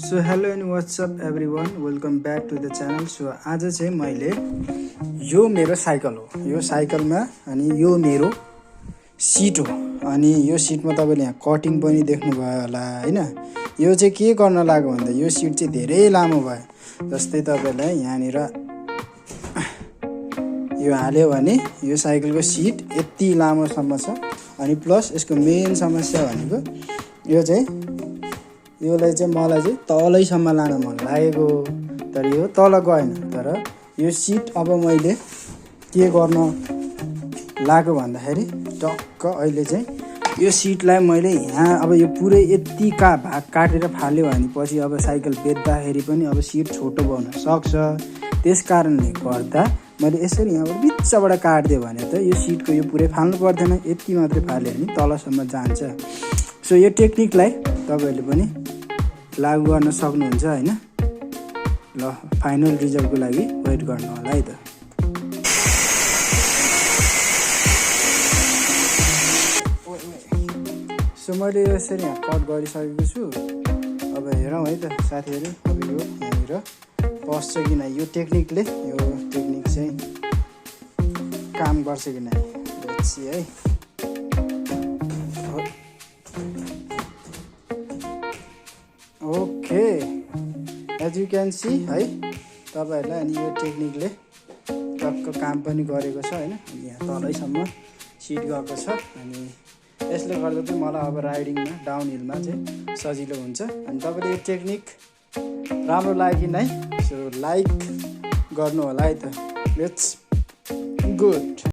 So hello and what's up everyone, welcome back to the channel. So आज चाहिँ मैले यो मेरो साइकल हो, यो साइकलमा अनि यो मेरो सिट हो। अनि यो सिटमा तपाईँले यहाँ कटिङ पनि देख्नुभयो होला होइन। यो चाहिँ के गर्न लाग्यो भन्दा यो सिट चाहिँ धेरै लामो भयो। जस्तै तपाईँलाई यहाँनिर यो हाल्यो भने यो साइकलको सिट यति लामोसम्म छ। अनि प्लस यसको मेन समस्या भनेको यो चाहिँ योलाई चाहिँ मलाई चाहिँ तलैसम्म लान मन लागेको, तर यो तल गएन। तर यो सिट अब मैले के गर्न लाग्यो भन्दाखेरि टक्क अहिले चाहिँ यो सिटलाई मैले यहाँ अब यो पुरै यतिका भाग काटेर फाल्यो भने पछि अब साइकल बेच्दाखेरि पनि अब सिट छोटो बनाउन सक्छ। त्यस कारणले गर्दा मैले यसरी यहाँबाट बिचबाट काटिदियो भने त यो सिटको यो पुरै फाल्नु पर्दैन, यति मात्रै फाल्यो भने तलसम्म जान्छ। सो यो टेक्निकलाई तपाईँहरूले पनि लागु गर्न सक्नुहुन्छ होइन। ल फाइनल रिजल्टको लागि वेट गर्नु होला है त। सो मैले यसरी यहाँ कट गरिसकेको छु। अब हेरौँ है त साथीहरू, अब यो यहाँनिर पस्छ कि नै, यो टेक्निक चाहिँ काम गर्छ कि नै, लेट्स सी है। Okay, as you can see है तपाईँहरूलाई। अनि यो टेक्निकले टक्क काम पनि गरेको छ होइन। अनि यहाँ तलैसम्म सिट गएको छ। अनि यसले गर्दा चाहिँ मलाई अब राइडिङमा डाउन हिलमा चाहिँ सजिलो हुन्छ। अनि तपाईँले यो टेक्निक राम्रो लाग्यो कि नै, सो लाइक गर्नु होला है त। Let's good.